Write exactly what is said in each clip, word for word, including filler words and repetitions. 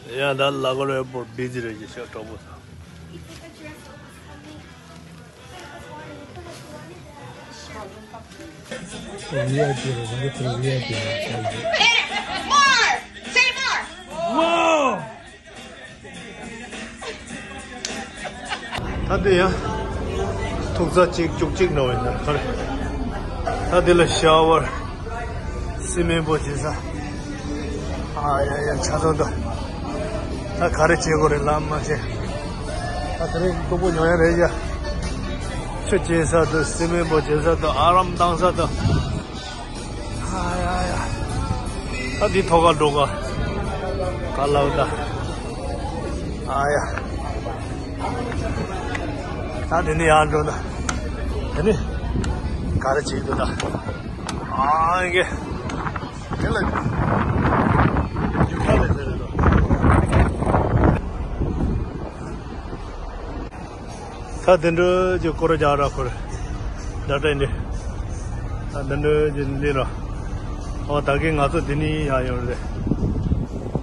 ཡང་ད་ལ་གོ་རེ་པོར་བི་ཛི་རེད་ཀྱི་ཤག་གྲོགས་པོ་ཚོ། ཝི་ཨའི་པི་རེད། ང་ཚོ་དེ་ཝི་ཨའི་པི་རེད། ད་དེ་ཡང་ཐུག་ས་གཅིག་བཅུ་གཅིག་ནང་བས་ན་ག་རེ། ད་དེ་ལ་ཤ་ཝར་སི་མིང་པུལ་བྱེད་ས། ཨ་ཡ་ཡ་ཆ་ཚང་ད། ད་ག་རེ་བྱེད་དགོས་རེད་ལབ་མ་ཤེས། ད་དེ་རིང་སྡུག་པོ་མྱོང་ཡ་རེད་ཡ། ཆུ་སྐྱེལ་ས་དང་སི་མིང་པུལ་བྱེད་ས་དང་ཨ་རམ་བཏང་ས་དང་། ཨ་ཡ་ཡ། ད་འདི་ཐོག་ཁར་འགྲོ་ག་ག་ལབ་ད། ཨ་ཡ། ད་དེ་ནས་ཡར་འགྲོ་ད། དེ་ནས་ག་རེ་བྱེད་དགོས་ད། ཨ་ཡ། དེ་ལ་རྒྱུག་ཁ་ལས་ཟེར་རེད་དོ། ད་དེ་འདྲ་གི་སྐོར་རྒྱག་ར་ཁོར་ད་ལྟ་འདི། ད་དེ་འདྲ་གི་ལས་ར། ཨོ་ད་གིན་ང་ཚོ་འདི་ནས་ཡར་ཡོང་རེད།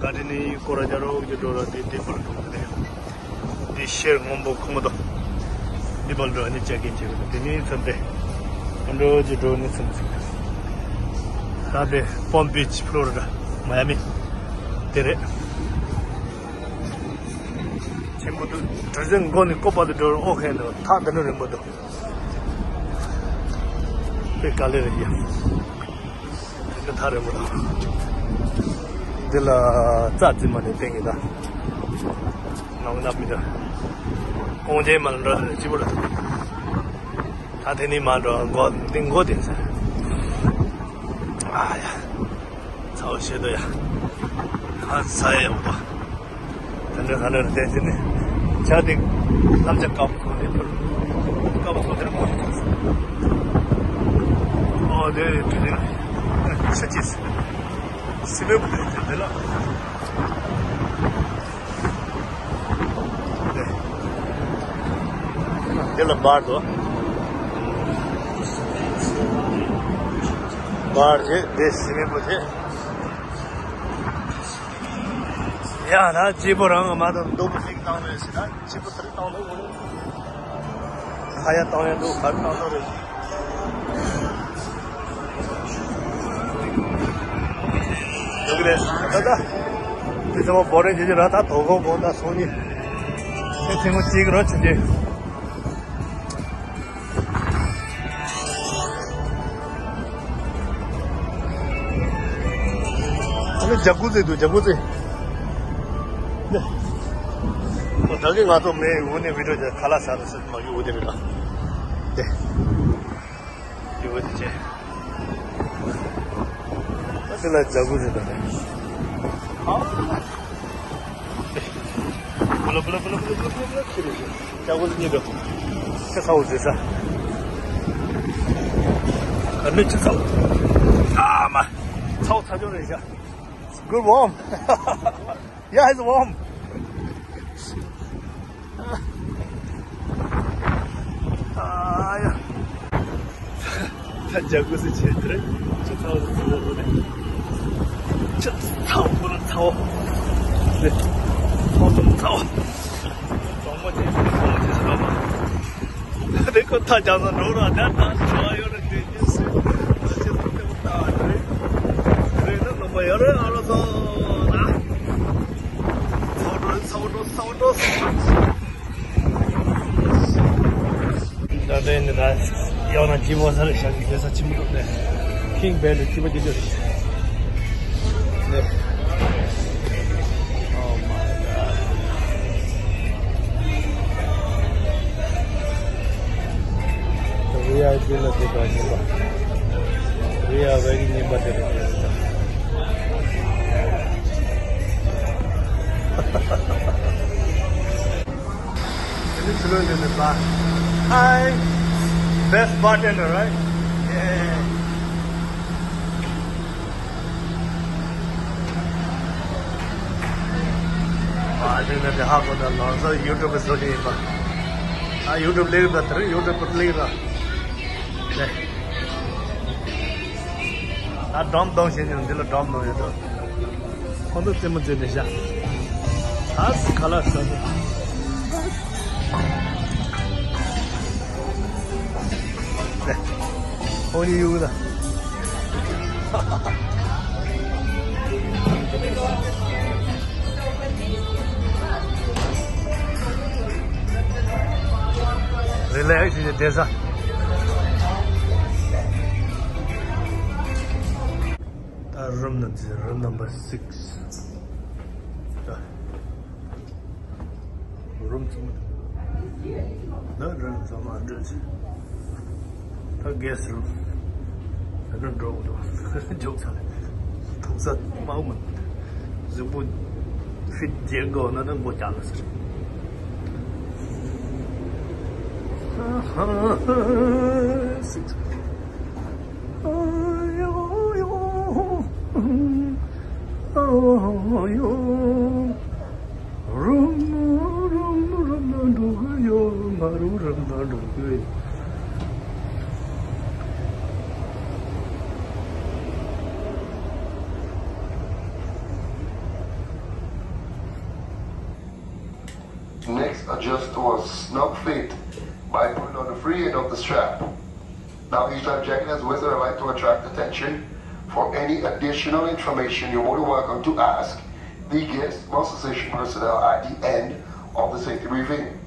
ག་དེ་ནས་སྐོར་ར་རྒྱག་རོགས་ཀྱི་འགྲོ་ར་དེ་དེ་པར་འགྲོ་གི་རེད། འདི་ཤེལ་སྔོན་པོ་ཁུག་མ་དོ། འདི་པར་འགྲོ་ནས་ཅེག་ཨིན་བྱེད་གི་རེད། དེ་ནས་ཚུར་ཏེ་འདྲ་གི་འགྲོ་ནས་ཚུར་ཚུར། ད་དེ་པོམ་བིཆ་ཕློ་རི་ཌ་མ་ཡ་མི་དེ་རེད། ཆེན་པོ་འདུག་གྲུ་གཟིངས་མགོ་ནས་ཀོ་པ་དུ་འགྲོ་ཨོ་ཁེ་འདུག་ཐག་འདི་འདྲ་རིང་པོ་འདུག་དེ་ག་ལེ་རེད་ཡ། དེ་ཐག་རིང་པོ་འདུག་འདི་ལ་རྩྭ་རྩི་མ་ནས་བསྟན་གྱི་ད། ནང་ན་མི་འདུག་ཀོང་ཇེ་མ་ལ་འགྲོ་དེ་སྐྱིད་པོ་རེད། ད་དེ་ནས་མ་འགྲོ་མགོ་འདི་མགོ་དེ་ཟེར། ཨ་ཡ། ཚ་བོ་ཤེས་དོ་ཡ། ཁ་ཚ་ཡ་ཡོང་པ། ད་འདྲ་ད་འདྲ་བསྡད་ཟིན་ནས། བྱ་དེ་བསླབ་བྱ་དཀར་པོ་ཐོག་ནས་ཕུར། དཀར་པོ་ཐོག་དེར་ཕུར། ཨོ་དེ་དུས་དེ་ཆ་ཅིས། སི་མེ་པུ་དེ་དེ་ལ། འདི་ལ་འབར་དོ། འབར་རྗེས་འདི་སི་མེ་པུ་དེ། ཡང་ན་སྐྱིད་པོ་རང་མ་དང་སྡུག་པོ་ཞིག་བཏང་ནས་ཟེར་ན་སྐྱིད་པོ་དེ་རིང་བཏང་ནས་འོང་། ཁ་ཡ་བཏང་ཡ་འདུག་ག་རེ་བཏང་ནོ་རེད། འདུག་རེད་ད་ད། དེ་ཚོ་བོ་རེ་ཇེ་ཇེ་ར་ད་དོ་གོ་གོ་ད་སོང་ནི། དེ་ཐེངས་མ་གཅིག་རོ་ཆུ་རྗེ། ཨ་ནི་ཇ་ཀུ་ཛི་འདུག་ཇ་ཀུ་ཛི། ནི། ད་གིན་ང་ཚོ་མེ་འུ་ནས་བི་ཌིའོ་ཇ་ཁ་ལག་ཟ་དུ་སུ་མ་གི་འུ་དེ་རེད་ད། དེ། འདི་འུ་དེ་བྱས། ཨ་དེ་ལ་ཇ་ཀུ་ཛི་འདུག་ནི། ཨ། ཇ་ཀུ་ཛི་གཉིས་འདུག་ཆུ་ཚ་བོ་བཟོས་ས། ཨ་ནི་ཆུ་ཚ་བོ། ཨ་མ། ཚ་བོ་ཚ་ཅོག་རེད་ཤག Good warm. Yeah, it's warm. ཨ་ཡ། ད་ཇ་ཀུ་ཟི་བྱས་ཏེ་རེད། ཆུ་ཚ་བོ་ཟི་ཟི་རེད། ཆུ་ཚ་བོ་ཁོ་ན་ཚ་བོ། རེད། ཚ་བོ་ཚ་བོ། གྲོགས་མོ་ཆེ་ཆེ་གྲོགས་མོ་ཆེ་ཆེ་གྲོགས་མོ། དེ་ཁོ་ཐག་རྒྱག་ས་འགྲོ་ར་ད་ད་ཆུ་བ་ཡོད་རེད་དེ་ཉིན་སྲིད་ད་ཆུ་ཚ་བོ་ད་རེད། རེད་ན་ནོམ་པ་ཡོད་རེད་ཨ་རོ་ཚོ་ད། ཚ་བོ་འགྲོ་ཚ་བོ་འགྲོ་ཚ་བོ་འགྲོ། ད་ལྟ་ཡིན་ད་ཡང་ན་སྐྱིད་པོ་ས་རེ་ཤག་གི་ལྷ་ས་ཆེན་པོ་འདུག་ནས་ཁིང་བེ་ལུ་སྐྱིད་པོ་སྐྱིད་པོ་རེད། ནས། Oh my God. ཝི་ཨའི་པི་ལ་དེ་ག་ཉིན་པ། ཝི་ཨའི་པི་གི་ཉིན་པ་དེ་རེད། This is London, the bar. Hi. Best bartender, right? Yeah. Bartender དེ་ཧ་གོ་ད་ལོ་ཚོ་ཡུ་ཊུབ་བཟོ་བཞིན་ཡིན་པ། ཨ་ཡུ་ཊུབ་ལེགས་ད་དེ་རིང་ཡུ་ཊུབ་པར་ལེགས་ར། ནས། ད་སྒྲོམ་གཏོང་བཞིན་ཡོད། འདི་ལ་སྒྲོམ་གཏོང་ཡོད་དོ། ཁོང་ཚོ་རྩེད་མོ་རྩེ་ནས་བཞག་ཨ་ཙི་ཁ་ལག་ཟ་ནས། ཁོང་གཉིས་གཡུག་ན། རི་ལེགས་ཞིག་བསྡད་ས། ད་རུམ་ནམ་ཟེར་རུམ་number six། རུམ་ཚང་མ་ད་རུམ་ཚང་མ་འགྲོ་ཚེ། ད་གེ་སི་རུམ། ད་འགྲོ་འགྲོ་འགྲོ་འཇོག་ཚར། ཐུག་ས་མང་མ། གཟུགས་པོ་ཕིཊ་རྒྱས་དགོས་ན་ད་མགོ་བཀྱག་ལ་ཟེར། Next, adjust to a snug fit by pulling on the free end of the strap. Now, each time checking this wizard, I'd like to attract attention. For any additional information, you're more than welcome to ask the guest association personnel at the end of the safety briefing.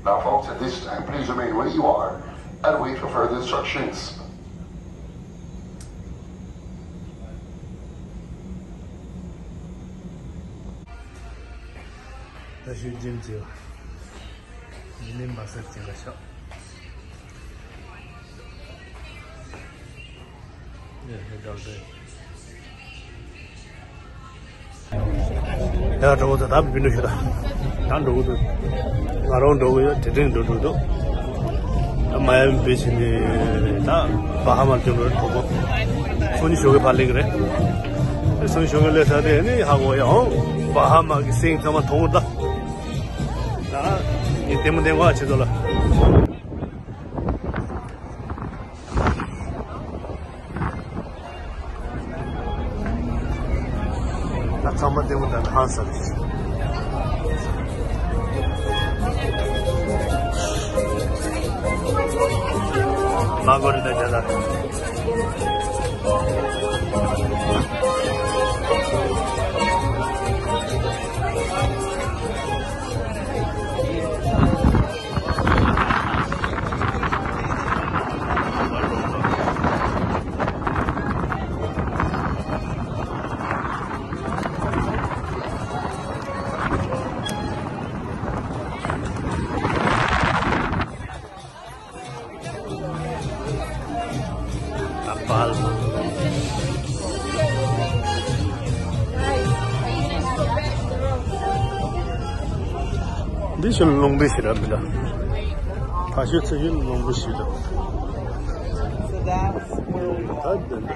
Now, folks, at this time, please remain where you are and wait for further instructions. ད་ཞུ་ཇིམ་ཅིག་ཡིན་ནི་མ་ཟད་ཅིག་ལ་ཤོག་ཡ་གྲོགས་པོ་ཚོ་ད་བི་ཌིའོ་ཞུ་ད། ད་འགྲོ་གི་འདུག་ང་རང་འགྲོ་གི་ཡོད། དེ་རིང་འགྲོ་འགྲོ་འདུག་ད་མ་ཡ་མི་བེ་ཕྱིན་ནས་ད་བ་ཧ་མར་འགྲོ་འགྲོ་གྲོགས་པོ། སང་ཉིན་ཞོགས་ཀས་ཕར་སླེབས་ཀྱི་རེད། སང་ཉིན་ཞོགས་ཀས་སླེབས་ཚར་དེ་ནི་ཧ་གོ་ཡ་ཧོ། བ་ཧ་མ་གི་སེང་ཚང་མ་མཐོང་གི་རེད་ད། ད་ངས་ལྟད་མོ་ལྟ་ག་ཕྱིན་ཚར་ལ། ད་ཚང་མ་ལྟད་མོ་ལྟ་ཧང་སངས་ཀྱི། མ་གོ་རེ་ད་རྒྱ་ད། འདི་ཞིག་ལུང་པའི་ཞིག་ར་འདི་ལ། ཕ་ཤུལ་ཚུལ་ཞིག་ལུང་པའི་ཞིག་ར། So that's where we ད་འདི་འདི།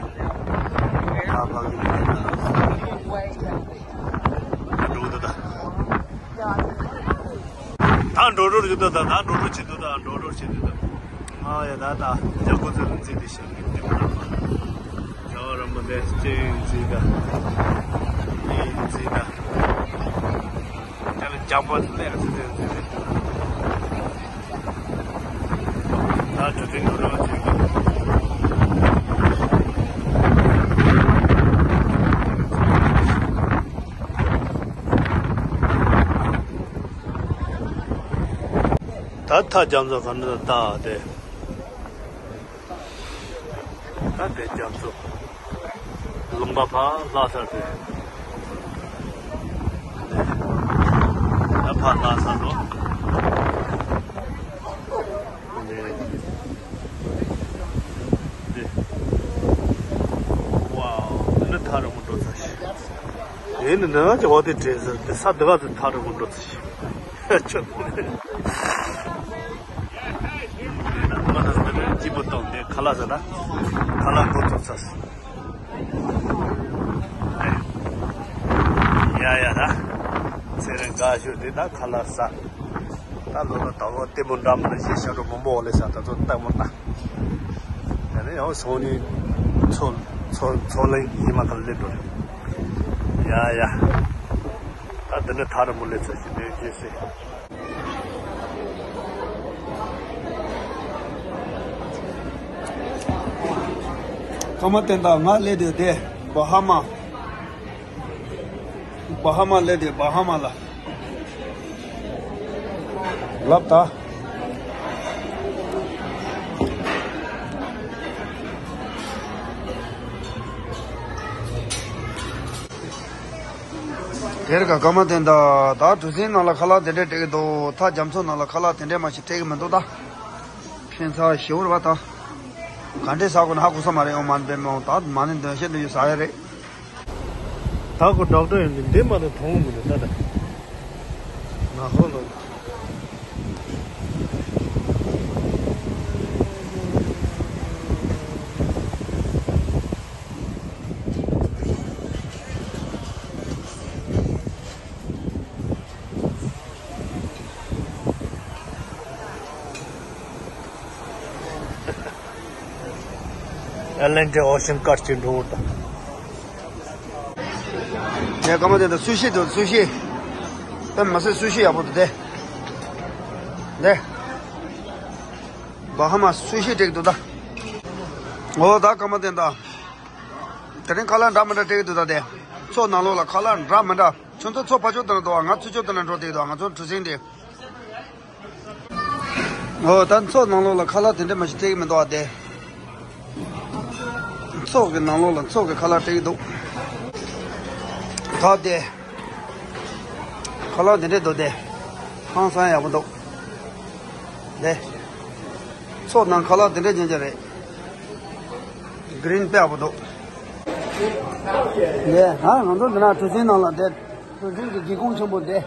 ད་ཕ་གི་འདི་འདི། འགྲོ་འདི་ད། ད་འགྲོ་འགྲོ་བྱེད་འདུག་ད་ད་འགྲོ་འགྲོ་བྱེད་འདུག་ད་འགྲོ་འགྲོ་བྱེད་འདུག་ད། ཨ་ཡ་ད་ད་རྒྱ་སྐུ་ཚེ་ལ་མཛེས་ཏེ་ཞབས་ཀྱི་ལྟེ་བ་རྣམ་པ། རྒྱལ་བ་རིན་པོ་ཆེ་སྤྱན་མཛེས་ད། ཡིད་མཛེས་ད། རྒྱ་ལ་རྒྱ་པ་ལས་ཚེ་ཚེ་མཛེས་ཏེ། ད་འགྲོ་དེ་འགྲོ་རོགས་བྱེད་དགོས། ད་ཐག་རྒྱ་མཚོ་ག་འདྲ་ད་དེ། ད་དེ་རྒྱ་མཚོ། ལུང་པ་ཕར་ལྷག་ཚར་དེ། ད་ཕར་ལྷག་ཚར་འགྲོ། འདི། འདི། ཝའོ། འདི་ནི་ཐག་རིང་པོ་འགྲོ་ཚར་ཤག་དེ་ནི་ནང་གི་འོ་དེ་བྲེལ་ཟེར་དེ་ས་འདི་ག་ཚོད་ཐག་རིང་པོ་འགྲོ་ཚར་ཤག་ཆོད་པོ་རེད། ང་ལ་འདི་ནི་སྐྱིད་པོ་བཏང་དེ་ཁ་ལག་ཟ་ན། ཁ་ལག་འགོ་ཚུགས་ཚར། ཡ་ཡ་ད། ཚེ་རིང་དགའ་ཤོས་དེ་ད་ཁ་ལག་ཟ། ད་ལོ་ལ་ད་ལོ་ལྟད་མོ་འདྲ་མི་འདྲ་ཞིག་ཤར་འགྲོ་མང་པོ་ལས་ས་ད་ཚོ་ལྟད་མོ་ལྟ། ཡ་ནི་ཡང་སང་ཉིན་མཚོ་མཚོ་མཚོ་གླིང་ཉི་མ་ཁ་ལ་སླེབས་འགྲོ་རེད། ཡ་ཡ། ད་ དེ་ནས་ཐག་རིང་པོ་སླེབས་ཚར་ཞིག་འདོད་སྐྱེས་སེ། ཀརྨ་བསྟན་དར་ང་སླེབས་དུས་དེ་སྦ་ཧ་མ། སྦ་ཧ་མ་སླེབས་དུས་སྦ་ཧ་མ་ལ། ལབ་ད། དེར་ག་ཀརྨ་བསྟན་དར་ད་གྲུ་གཟིངས་ནང་ལ་ཁ་ལག་དེ་འདྲས་སྤྲད་ཀྱི་འདུག་ད་རྒྱ་མཚོ་ནང་ལ་ཁ་ལག་དེ་འདྲས་མ་ཞིག་སྤྲད་ཀྱི་མི་འདུག་ད། ཁྱད་མཚར་ཞེ་པོ་རེད་པ་ད། ག་འདྲས་ཟ་དགོས་ན་ཧ་གོ་ས་མ་རེད། ཨོ་མ་འདི་མོ་ད་མ་ནི་འདོན་ཤེས་འདི་ཡོད་ཟ་ཡ་རེད། ད་ཁོ་ཌོག་ཊར་ཡོང་དུས་འདི་མ་གཏོགས་མཐོང་གི་མི་འདུག་ད་ད། ང་ཧོ་ལོ། ཨེ་ལན་ཌི་ཨོ་ཤན་ཀར་གཅིག་འགྲོ་འུར་དང་། ངས་ཀརྨ་བསྟན་དར་སུ་ཤི་འདུག་སུ་ཤི། དཔེ་མི་སྲིད་སུ་ཤི་ཡག་པོ་འདུག་དེ། ལེ། སྦ་ཧ་མ་སུ་ཤི་སྤྲད་ཀྱི་འདུག་ད། འོ་ད་ཀརྨ་བསྟན་དར། དེ་རིང་ཁ་ལག་འདྲ་མི་འདྲ་སྤྲད་ཀྱི་འདུག་ད་དེ། མཚོ་ནང་ལོགས་ལ་ཁ་ལག་འདྲ་མི་འདྲ། ཁྱོད་ཚོ་མཚོ་ཕར་ཕྱོགས་དེ་ན་འགྲོ་བ། ང་ཚུར་ཕྱོགས་དེ་ན་འགྲོ་བསྡད་ཀྱི་འདུག་ང་ཚོ་གྲུ་གཟིངས་དེ། འོ་ད་མཚོ་ནང་ལོགས་ལ་ཁ་ལག་དེ་འདྲ་མ་ཞིག་སྤྲད་ཀྱི་མི་འདུག་ཨ་དེ། མཚོ་གི་ནང་ལོགས་ལ་མཚོ་གི་ཁ་ལག་སྤྲད་ཀྱི་འདུག་ད་དེ། ཁ་ལག་དེ་འདྲ་འདུག་དེ། ཧང་སང་ཡག་པོ་འདུག་དེ། མཚོ་ནང་ཁ་ལག་དེ་འདྲ་ཅན་ཅན་རེད། གི་རིན་དཔེ་ཡག་པོ་འདུག་དེ་ཧ་ང་ཚོ་འདི་ན་གྲུ་གཟིངས་ནང་ལ་དེ། གྲུ་གཟིངས་ཀྱི་སྒེའུ་ཁུང་ཆེན་པོ་དེ།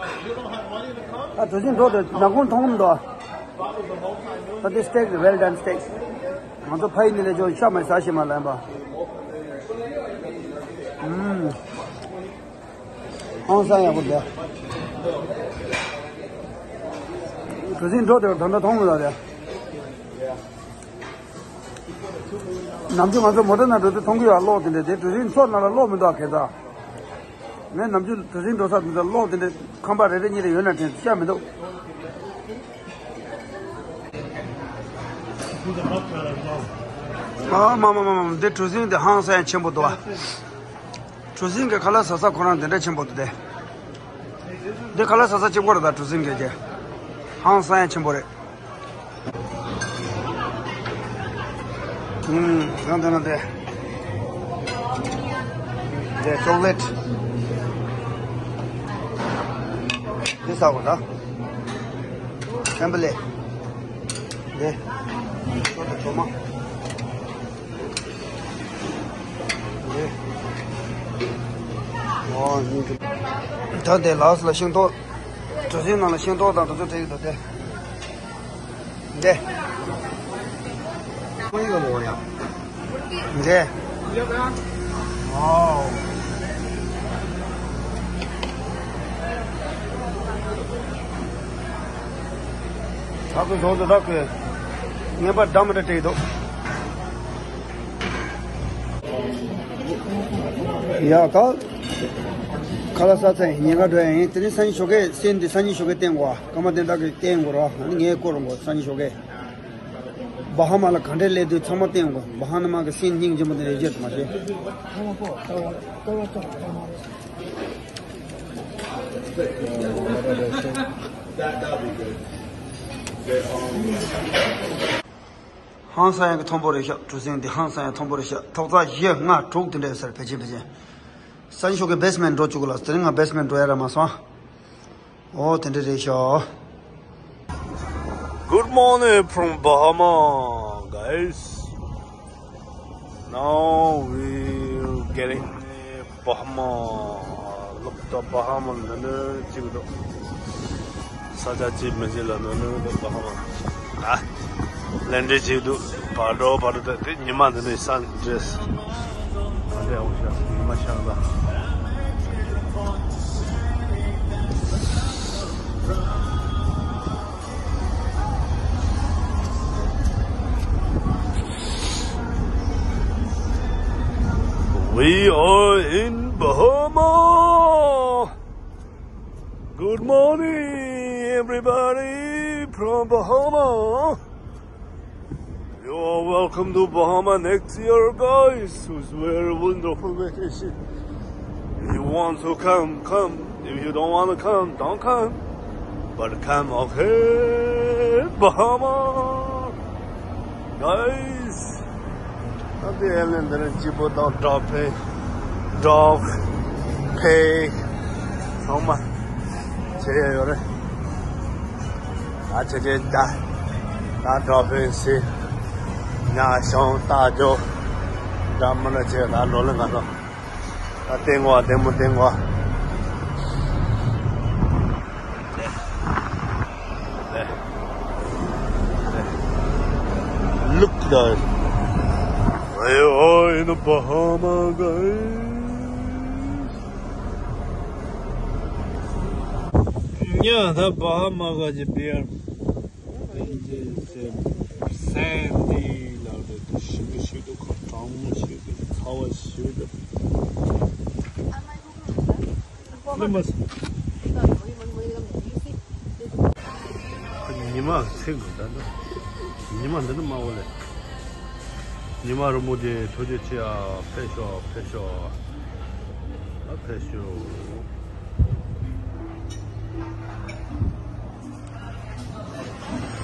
ད་གྲུ་གཟིངས་འགྲོ་དུས་ནག་ཁུང་མཐོང་གི་མི་འདུག་ད་དེ་སི་ཊེག་རེད། ཝེལ་ཌན་སི་ཊེག་ང་ཚོ་ཕ་ཡི་ནི་ལས་ཅོ་ཤ་མ་ཟ་ཞེས་མ་ལན་པ། ཨུམ། ཧང་སང་ཡག་པོ་འདུག་གྲུ་གཟིངས་འགྲོ་དུས་ད་ལྟ་མཐོང་མི་འདུག་དེ། ནམ་རྒྱུན་ང་ཚོ་མོ་ཊ་ནང་འགྲོ་དུས་མཐོང་གི་ཡོད། གློག་དེ་འདྲ་དེ་གྲུ་གཟིངས་མཚོ་ནང་ལ་གློག་མི་འདུག་ག་ད། ངས་ནམ་རྒྱུན་གྲུ་གཟིངས་འགྲོ་ས་དེ་ཚོ་གློག་དེ་འདྲ་ཁང་པ་རེ་རེ་གཉིས་རེ་ཡོད་ན་དྲན་ཤེས་མི་འདུག་ཨ་མ་མ་མ་མ་འདི་གྲུ་གཟིངས་དེ་ཧང་སང་ཡང་ཆེན་པོ་འདུག་ཨ། གྲུ་གཟིངས་ཀྱི་ཁ་ལག་ཟ་ས་ཁོ་རང་དེ་འདྲ་ཆེན་པོ་འདུག་སྟེ། འདི་ཁ་ལག་ཟ་ས་གཅིག་པོ་རེད། ད་གྲུ་གཟིངས་ཀྱི་ཀྱེ་ཧང་སང་ཡང་ཆེན་པོ་རེད། ཨུམ། གང་དེ་ན་དེ། དེ་ཅོག་ལེ་ཊི། འདི་ཟ་དགོས་ད། ཨེམ་བི་ལེ། དེ། ཅོག་ལེ་ཊི་ཚོ་མ། འདི། ཨོ་སྙིང་རྗེ། ད་དེ་ལགས་སོ་ལ་ཤིང་ཏོག་གྲུ་གཟིངས་ནང་ལ་ཤིང་ཏོག་དང་དེ་ཚོ་སྤྲད་ཀྱི་འདུག་སྟེ། འདི། ཁོང་ཡིག་ལ་མོ་ཡ། འདི། ཨོ། ད་ཁོས་བཟོ་འདུག་ད་ཁོས། ངན་པ་འདྲ་མི་འདྲ་སྤྲད་ཀྱི་འདུག་ཡ་ད། ཁ་ལག་ཟ་ཚར་ཡིན། ཉིན་ཁ་འགྲོ་ཡ་ཡིན། དེ་ནས་སང་ཉིན་ཞོགས་ཀས་སེམས་འདི་སང་ཉིན་ཞོགས་ཀས་བསྟན་དགོས། ཀརྨ་བསྟན་དར་གྱིས་བསྟན་དགོས་ར། ཨ་ནི་ངས་བསྐོར་འོང་གོ་སང་ཉིན་ཞོགས་ཀས། སྦ་ཧ་མ་ལ་ག་འདྲས་སླེབས་དུས་ཚང་མ་བསྟན་དགོས། སྦ་ཧ་མ་གི་སེམས་སྙིང་རྗེ་མོ་དེ་རེ་རྒྱས་དུ་མ་བྱེད། ཧང་སང་ཡང་གི་མཐོན་པོ་རེད་ཤག་གྲུ་གཟིངས་འདི་ཧང་སང་ཡང་མཐོན་པོ་རེད་ཤག་ཐོག་རྩེག་བཞི་ལྔ་དྲུག་དེ་འདྲ་ཡོད་ས་རེད། ཕལ་ཆེར་ཕལ་ཆེར། སང་ཉིན་ཞོགས་ཀས་བེ་སི་མེན་ཊི་འགྲོ་བཅུག་གི་ལགས། དེ་རིང་ང་བེ་སི་མེན་ཊི་འགྲོ་ཡ་རག་མ་སོང་། ཨོ་དེ་འདྲ་རེད་ཤག Good morning from Bahama, guys. Now we getting Bahama. Look, the Bahama འདི་ནི་གཅིག་འདུག་ས་ཆ་གཅིག་མི་གཅིག་ལ་འདི་ནི་འདུག Bahama. ཨ། ལེན་འདྲེ་གཅིག་འདུག་བར་འགྲོ་བར་འགྲོ་དེ་ཉི་མ་འདི་ནི་སན་ཌི་རེ་སི། ཨ་འདྲ་འོང་ཤག་ཉི་མ་ཤར་ལ། We are in Bahama. Good morning, everybody from Bahama. You are welcome to Bahama next year, guys. It's very wonderful vacation. If you want to come, come. If you don't want to come, don't come. But come, okay, Bahama. Guys, ད་དེ་ཨེ་ལན་འདི་རིང་སྐྱིད་པོ་དང་འགྲོགས་ཕེ་འགྲོགས་ཕེ་ཚང་མ་བྱེད་ཡ་ཡོད་རེད། ད་ཁྱེད་ཀྱིས་ད་ད་འགྲོགས་ཕེ་སི་ཉ་ཤོང་ལྟ་རྒྱོ་འདྲ་མི་འདྲ་བྱེད་ད་ལོ་ལེ་ང་ལོ། ད་སྟེང་བ་ལྡེ་མོ་སྟེང་བ། Look at that. We are in the Bahama, guys. Yeah, the Bahama, guys, beer. Sandy ལ་རེད། ཞིམ་པོ་ཞིག་འདུག་ཁ་གྲང་མོ་ཞིག་འདུག་ཚ་བ་ཞིག་འདུག་ཉི་མ་ཚིག་འདུག་ད་ནི་ཉི་མ་འདི་ནི་དམར་པོ་ལས། ཉི་མ་རིང་མོ་དེ་ཐུགས་རྗེ་ཆེ་ཨ། ཕེབས་ཤོག་ཕེབས་ཤོག་ཨ་ཕེབས་ཤོག་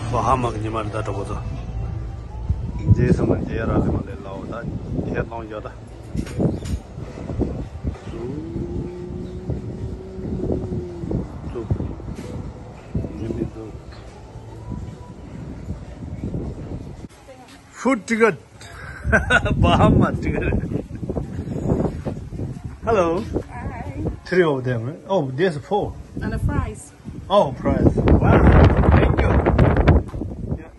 བ་ཧ་མ་གི་ཉི་མ་རེད་ད་གྲོགས་པོ་ཚོ། མཇལ་སོང་ན་མཇལ་ཡ་རག་ལས་མ་ལས་ལའོ་ད་ཁྱེད་ལོང་ཡོད་ད། ཙུ་ཙུ་ཉི་མ་ཙུ། Food ticket. Bahama ticket. Hello. Hi. Three of them. Oh, there's four. And a fries. Oh, fries. Wow. Thank you. Yeah.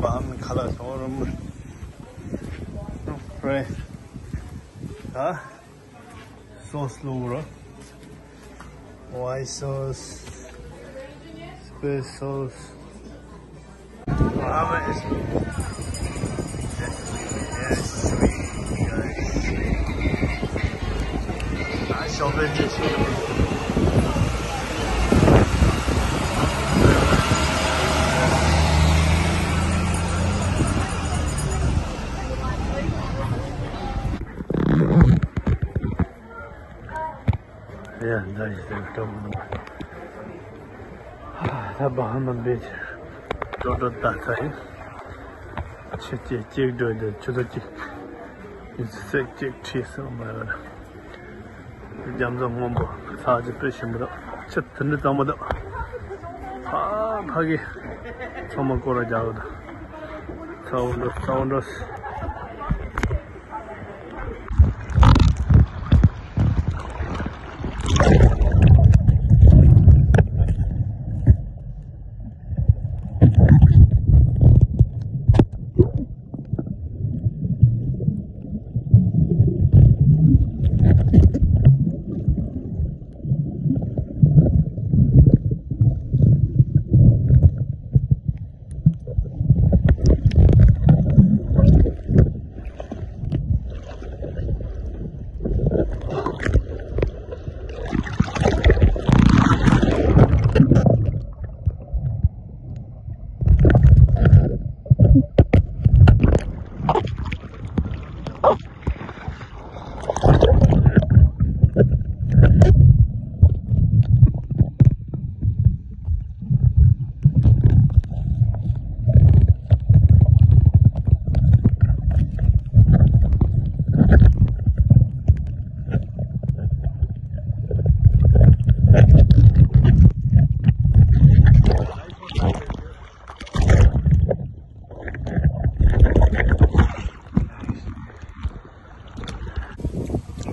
Bahama color forum. Fries. Huh? Sauce lo bro. White sauce. Space sauce. Mama is yes, sweet, yes, sweet. I shall be this. ཡ་འདི་ཡི་སེམས་སྟོབས་མི་འདུག་ད་བ་ཧ་མ་བེ་ཇི་ཏོ་ཏོ་ད་ཚ་ཡིན། ཆུ་སྐྱེས་གཅིག་སྒྲོལ་དེ་ཆུ་ཚོད་གཅིག་ཡིན་ཚེ་གཅིག་ཁྲིད་སོང་མ་རེད། རྒྱ་མཚོ་སྔོན་པོ་ཚ་གཅིག་དཔེ་ཞིམ་པོ་འདུག་ཆུ་དེ་འདྲ་གཙང་མ་འདུག་ཕ་ཕ་གི་ཚང་མ་སྐོར་ར་རྒྱག་གི་འདུག་ཚ་བོ་འགྲོ་ཚ་བོ་འགྲོ།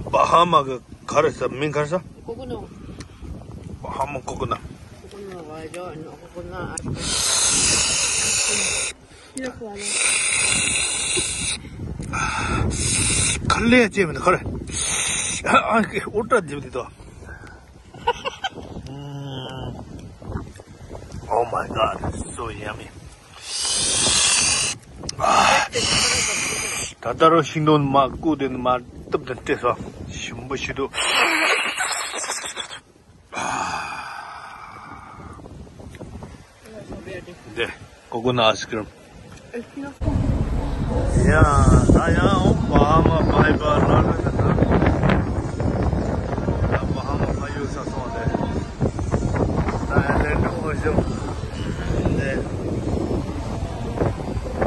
བ་ཧ་མ་གི་ག་རེ་ཟ་མིང་ག་རེ་ཟ། ཀོ་ཀོ་ནོ། བ་ཧ་མ་ཀོ་ཀོ་ནོ། ཀོ་ཀོ་ནོ་བ་ཇོ་ནོ་ཀོ་ཀོ་ནོ། ག་ལེ་ཅེ་མི་འདུག་ག་རེ། ཨ་ཨུ་ཏྲ་དེ་མི་འདུག Oh my God, so yummy. ད་ལྟ་རུ་ཤིང་སྡོང་མ་བཀུག་དེ་ནི་མ་བཏུབ་དང་སྤྲད་སོང་། ཞིམ་པོ་ཞིག་འདུག་འདི་ཀོ་ཀོ་ནཊ་ཨའི་སི་ཀྲིམ། ཡ། ད་ཡང་བྷ་ཧ་མ་བྷའི་བྷ་ལ་ལ་ད་ད་བྷ་ཧ་མ་ཕ་ཡུལ་ས་སོང་སྟེ། ད་ཡང་ལས་འགྲོ་ཞོག་སྟེ།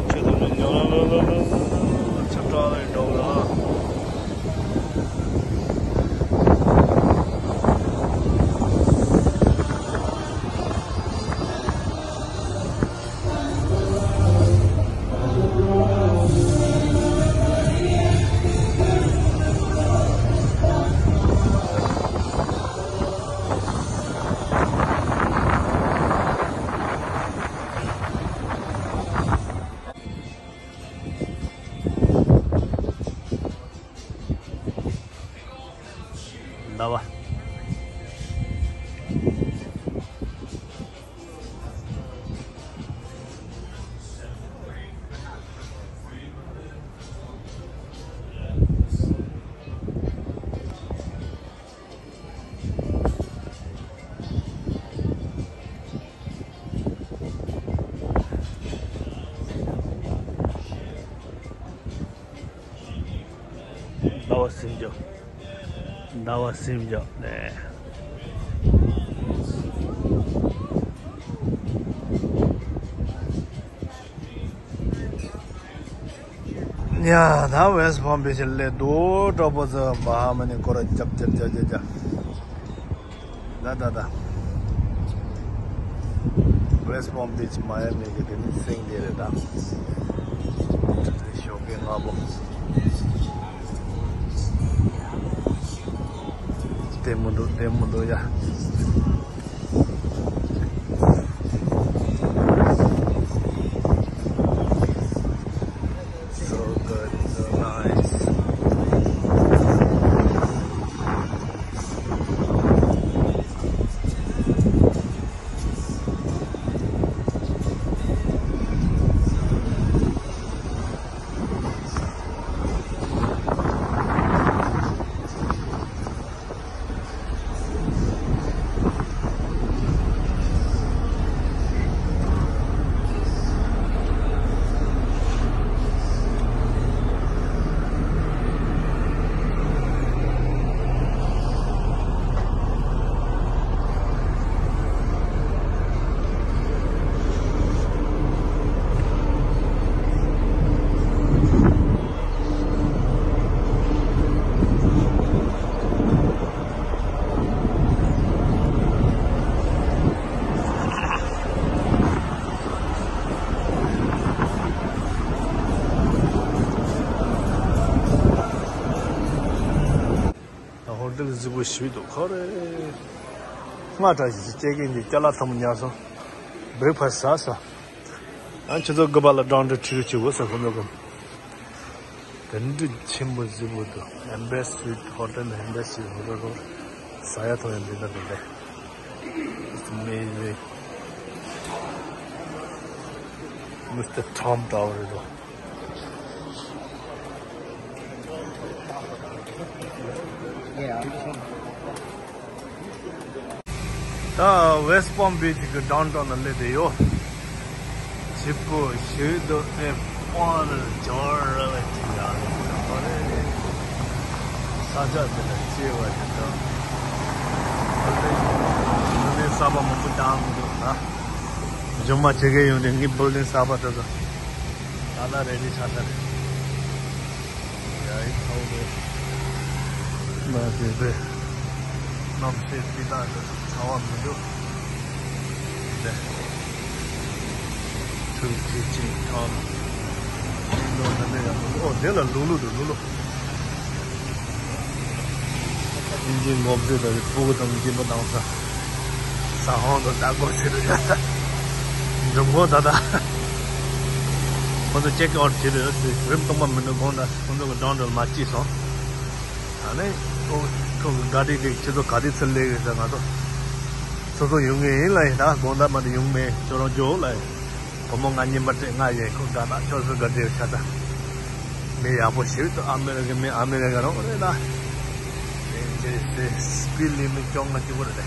ཆུ་དུ་མི་ཉོ་ལ་ལ་ལ་ལ་ཆུ་བྲག་ལ་འགྲོ་ལ། ཟླ་བ། ཟླ་བ་སེམས་རྒྱ། ཟླ་བ་སེམས་རྒྱ་ནས། ཡ། ད་ཝེ་སི་ཊི་པོམ་བི་ཆི་སླེབས་འདུག་གྲོགས་པོ་ཚོ། བྷ་ཧ་མ་ནི་སྐོར་ར་རྒྱབ་རྒྱབ་རྒྱབ་རྒྱབ་རྒྱབ། ད་ད་ད། ཝེ་སི་ཊི་པོམ་བི་ཆི་མ་ཡ་མི་གི་དེ་ནི་སེང་གེ་རེད་ད། ཞོགས་ཀས་སྔ་པོ། བདེ་མོ་འདུག་བདེ་མོ་འདུག་ཡ། So good, so nice. ད་ཧོ་ཊེལ་རྫིག་པོ་ཞིག་འདུག་ཁོ་རེ། སྔ་དྲགས་ཤིག་སྐྱེ་རྒན་གྱི་ཅ་ལག་ཐམ་པོ་ཉར་སོང་། བྷི་རེག་ཕ་སི་ཟ་ས། ཨ་ཁྱོད་ཚོ་དགོས་པ་ལ་སྦྲང་འདྲ་ཁྲིད་རུ་ཆུ་བོ་ས་ཁོ་ཚོ་གམ། དེ་འདྲ་ཆེན་པོ་རྫིག་པོ་འདུག་ཨེམ་བྷེ་སི་ཧོ་ཊེལ། ཨེམ་བྷེ་སི་ཧོ་ཊེལ་རོ། ཟ་ཡ་འཐུང་ཡ་འདི་འདྲ་འདུག་ལེ། It's amazing. Mister Trump Tower རེད་འདུག་ད་ཝེ་སི་ཊི་པོམ་བི་ཆི་གི་ཌའུན་ཊའུན་ལ་སླེབས་བསྡད་ཡོད། སྐྱིད་པོ་ཞིག་འདུག་ཨེ་པོ་ནི་འབྱོར་ར་བའི་ཅི་ཡང་རེད་ས་ཆ་དེ་ལ་སྐྱེས་པ་ཞིག་འདུག་ལུང་བསྟན་གསར་པ་མང་པོ་བཏང་གི་འདུག་ད་སྦྱོང་བ་བྱེད་མཁན་ཡོང་དུས་ངའི་བྷིལ་ཌིང་གསར་པ་དེ་ཚོ་ད་ལྟ་རེ་ཌི་ཆགས་ས་རེད། ཡ་ཡི་ཁའོ་ཝེ། མ་དེ་བས་གནམ་སའི་སྤུས་དག་དེ་ཚ་བ་མི་འདུག་དེ་ཐུག་ཅིག་ཅིག་ཐང་ལོ་ན་ནས་ཡང་མི་འདུག་ཨོ་དེ་ལ་ལུག་ལུག་འདུག་ལུག་ལུག་ཨིན་ཇིའི་ངོ་བོ་དེ་ལྟ་བུའི་སྤུ་གུ་དང་སྐྱིད་པོ་དང་ས། ས་ཧོང་དུ་ལྟ་སྐོར་བྱེད་དུ་ཡོད་ས། འབྱུང་ཁུངས་ད་ལྟ་ཁོ་ཚོ་ཅེག་ཨའུཊ་བྱེད་དུ་ཡོད་ཟེར། རིམ་སྟོང་པ་མི་འདུག་དགོངས་དག་ཁོ་ཚོ་གི་ཌའུན་ཊའུན་མ་སྐྱིད་སོང་། ད་ནི་ཁོ་ཁོ་གི་ག་དེ་དེ་ཁྱེད་ཚོ་ག་དེ་ཚུར་སླེབས་ཡོད་ས། ང་ཚོ་སོ་སོ་ཡོང་ངེས་ཡིན་ལ་ཡིན། ད་དགོངས་དག་མ་དེ་ཡོང་མེད། ཁྱོད་རང་འཇོག་ལ་ཡིན། བུ་མོ་ང་གཉིས་མ་སྤྲད་ང་ཡིན། ཁོ་དགའ་ན་ཁྱོད་ཚོ་དགའ་བདེ་ཆ་ད། མི་ཡག་པོ་ཞིག་འདུག་ཨ་མི་རི་ཀའི་མི་ཨ་མི་རི་ཀ་རང་རེད་ལ། དེ་དེ་སི་པིཌ་ལི་མིཊ་བཅོ་ལྔ་གཅིག་པོ་རེད།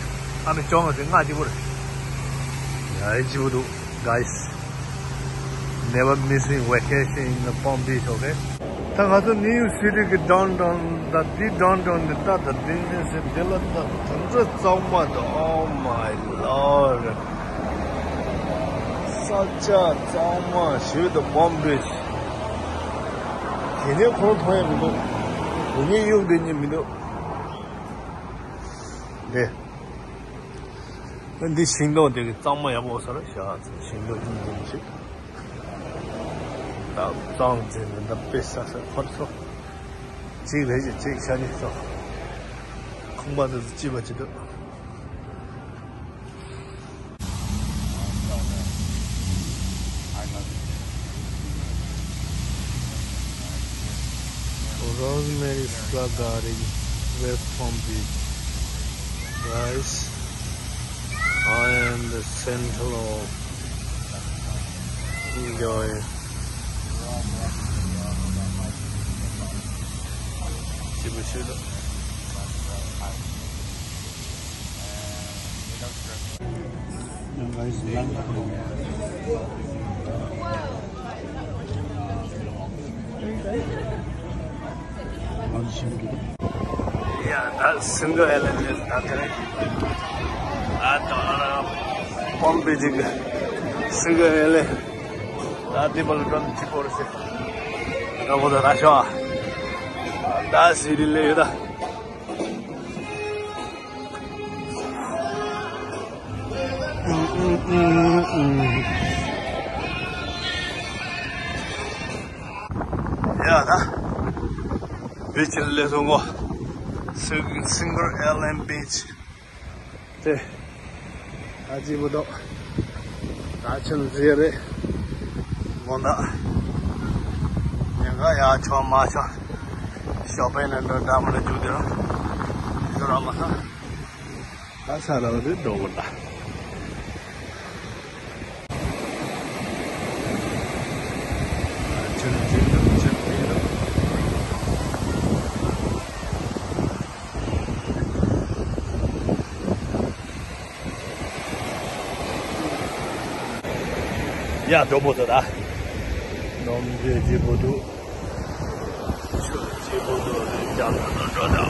ཨ་མི་བཅོ་ལྔ་དེ་ལྔ་གཅིག་པོ་རེད། ཡ་ཡི་གཅིག་པོ་འདུག guys. Never missing vacation in the Palm Beach, okay? ད་ང་ཚོ་ནིའུ་ཡོག་སི་ཊི་གི་ཌའུན་ཊའུན་ད་འདི་ཌའུན་ཊའུན་འདི་ལྟ་ད་འདི་འདི་ཟེར་འདི་ལ་ད་དེ་འདྲ་གཙང་མ་འདུག Oh my Lord. ས་ཆ་གཙང་མ་ཞིག་འདུག Palm Beach. དེ་ནས་ཁོང་མཐོང་ཡ་མི་འདུག་དེ་ནས་གཡུག་བསྡད་ཉན་མི་འདུག་འདི། འདི་ཤིང་སྡོང་དེ་གི་གཙང་མ་ཡག་པོ་ས་ར་བཞག་ཤིང་སྡོང་ཤིང་སྡོང་ཞིག་ད་གཙང་ཟེར་ནས་ད་དཔེ་ས་ས་ཁོར་སོ། གཅིག་རེ་ཞིག་གཅིག་ཤ་ཉེ་སོ། ཁང་པ་དེ་ཚོ་སྐྱིད་པ་ཅིག་འདུག Rosemary Flower Garden, West Palm Beach. Guys, I am the center of enjoy. ཡ་ད་སིང་གར་ཨའི་ལེན་ཌི་ད་དེ་རེད། ཨ་ད་ཨ་ན་པོམ་པེ་ཅིག་སིང་གར་ཨའི་ལེན་ཌི་ད་དེ་བལ་ཀམ་ཅི་པོ་རེད་ཟེར། ད་བོ་ད་ར་ཤོ་ཨ་ད་སི་རི་ལེ་ཡོད་ད། ཡ་ད། བིཆ་ལ་སླེབས་སོང་གོ། སིང་གར་ཨའི་ལེན་ཌི་བིཆ། དེ། ད་ཅི་བུ་དོ། ད་ཆུ་ལ་རྫི་རེད། དགོང་དག་ཉིན་ག་ཡ་ཆོག་མ་ཆོག་ཞོགས་པའི་ནང་འགྲོ་འདྲ་མ་འགྲོ་རྒྱུག་དེ་རང་། དེ་ཚོ་རང་མ་ཐག་ད་ས་ར་བ་དེ་འགྲོ་དགོས་ད། ཆུ་ལ་རྫི་དང་ཆུ་ལ་རྫི་དང་། ཡ་གྲོགས་པོ་ཚོ་ད། ནམ་ཟླ་སྐྱིད་པོ་འདུག་ཆུ་སྐྱིད་པོ་འདུག་རེད་ཀྱང་འགྲོ་འགྲོ་ད། མ་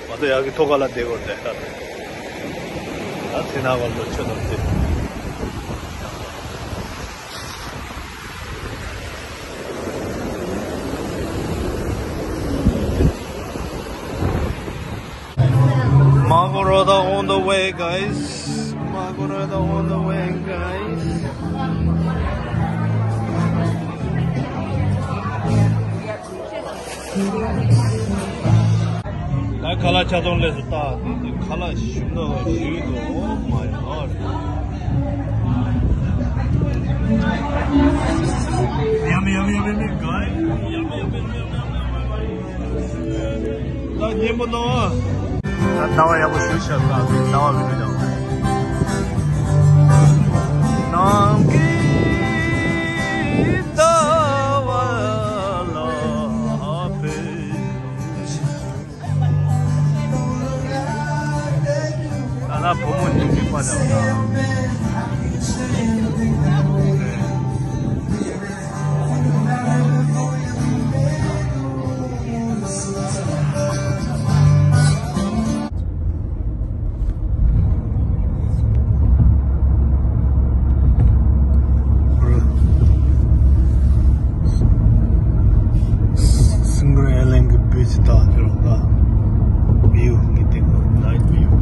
གཏོགས་ཡག་གི་ཐོག་ཁ་ལ་བསྡད་དགོས་རེད་ད། ད་ཚེ་ན་ག་ལོ་ཆུ་དང་ཚེ། Magoroda on the way, guys. Magoroda on the way, guys. ད་ཁ་ལག་ཆ་ཚང་ལས་སུ་ལྟ། ཁ་ལག་ཞིམ་ནོ་ཞིག་འདུག Oh my God. Yummy, yummy, yummy, yummy, guys. Yummy, yummy, yummy, yummy, yummy. ད་སྙན་པོ་གནང་། ད་ལྟ་བ་ཡག་པོ་ཞུ་ཤག་ད་ལྟ་བ་མི་འདུག་ནམ་མཁའི་ཟླ་བ་ལ་དཔེ། ད་ལྟ་བུ་མོ་གཉིས་ཀྱི་པ་དང་། སིང་གར་ཨའི་ལེན་ཌི་གི་བིཆ་དང་དེ་རུ་ལ་བིའུ་གི་དེ་གོ་night view.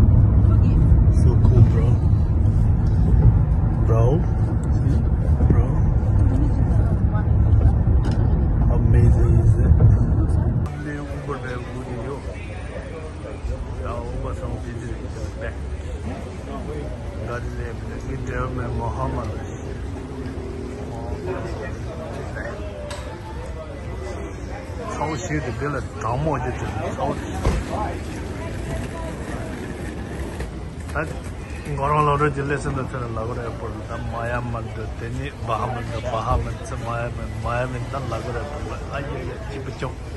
So cool, bro. Bro. Bro. How amazing is it? ཡ་ཨོ་བ་སང་ཏི་ཏི་རིག་ཅོ་པེ། ག་དེ་ལས་མི་འདུག་ངའི་འབྲེལ་བ་མེད་མོ་ཧ་མ་ལ། ཚའོ་ཤེས་དེ་འདི་ལ་དྲང་མོ་ཅི་དེ་ཚའོ་དེ། ད། ང་རང་ལོ་རེ་ཇི་ལེ་སེ་འདི་ཚེ་ལ་ལ་གོ་རེ་པོར་ད་མ་ཡ་མ་འདི་དེ་ནི་བ་ཧ་མ་འདི་བ་ཧ་མ་ཚེ་མ་ཡ་མ་མ་ཡ་མ་ད་ལ་གོ་རེ་པོར་ཨ་ཡེ་ཡེ་ཅི་པི་ཅོང་